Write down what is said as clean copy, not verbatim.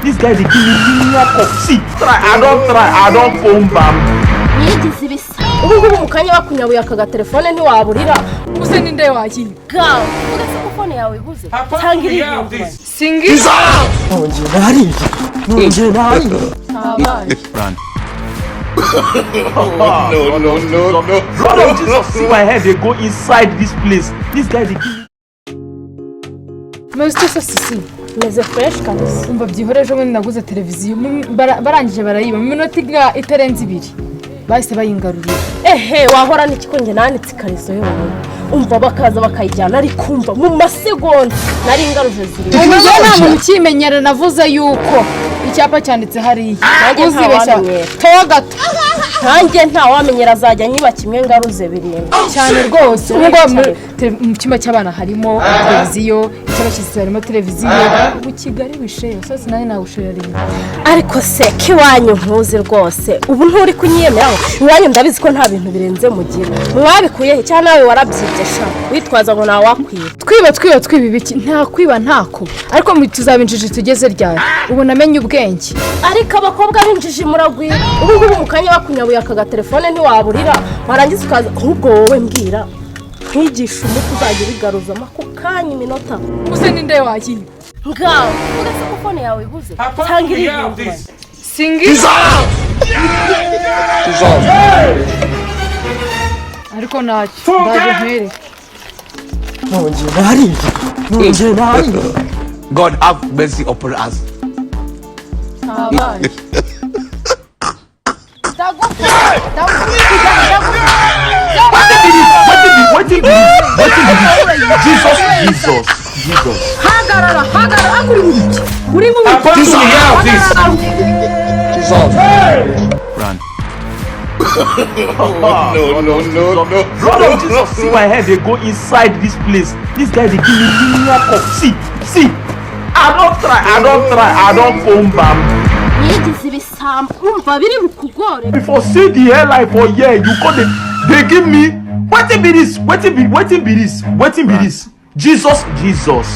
This guy dey give me linear cup. See, try, I don try, I don comb am. Yigize ibisa. Ubu ngubu mu kanya bakunyabuye aka gatelefone ntiwaburira. Uze ninde wakiye? Gawe uvuga se ko phone yawe ibuze cyangwa irihindura? Singiza. Nongeye nariye, nongeye nariye. Kabaye. No, no, no, no. Blood of Jesus, see my head dey go inside this place. This guy dey give me. Meze ute se sisi? Meze fresh kabisa. Umva, byihore, ejo bundi naguze televiziyo, barangije barayiba mu minota itarenze 2, bahise bayingarurira. Ehe, wahora n'iki njye nanitse ikariso yonyine, umva, bakaza bakayijyana, ariko umva, mu masegonda nari ngaruje zirindwi. Ubu njyewe nta muntu ukimenyera. Navuze yuko icyapa cyanditse hariya. Nanjye Uzibeshya ntawamenyera. towa gato. Nkanjye ntawamenyera, azajya nyiba kimwe ngaruze birindwi. Cyane rwose. Ubu ngubu mu cyumba cy'abana harimo televiziyo, icy'abashyitsi harimo televiziyo. Ubu Kigali wisheyo sose nanjye nawusharinga. Ariko se k'iwanyu ntuzi rwose? Ubu nturi kunyiyemeraho? Iwanyu ndabizi ko nta bintu birenze mugira. Mwabikuye he? Cyangwa nawe warabyibye sha, witwaza ngo ntawakwiba? Twiba, twiba, twiba ibiki? Nta kwiba, ntako. Ariko mu tuzaba injiji tugeze ryari? Ubu namenye ubwenge. Ariko abakobwa b'injiji muragwira. Ubu ngubu mu kanya bakunyabuye aka gatelefone ntiwaburira, warangiza ukaza. Ahubwo wowe mbwira nkigisha umuti uzajya ubigaruzamo ako kanya, iminota. Uze ninde wakiye? Ngawe uvuga se ko phone yawe ibuze cyangwa irihindura? Singiza. Ariko ntacyo, ndaje nkwereke. Nongeye nariye, nongeye nariye. God have mercy upon us. Kabaye. Ndagufata, ndagufata, ndagufata. Wetin be this? Wetin be, wetin be this? Wetin be this? Jesus, Jesus, Jesus. Hagarara, hagarara! Ariko uri mu biki? Uri mu biki? Hagarara! Run. No, no, no, no. Blood of Jesus, see my head dey go inside this place. This guy dey give me linear cup. See, see, I don try, I don try, I don comb am. Yigize ibisambo, umva, biri bukugore. Before see the hairline for here, you come dey dey give me. Wetin be this? Wetin be, wetin be this? Wetin be this? Jesus, Jesus.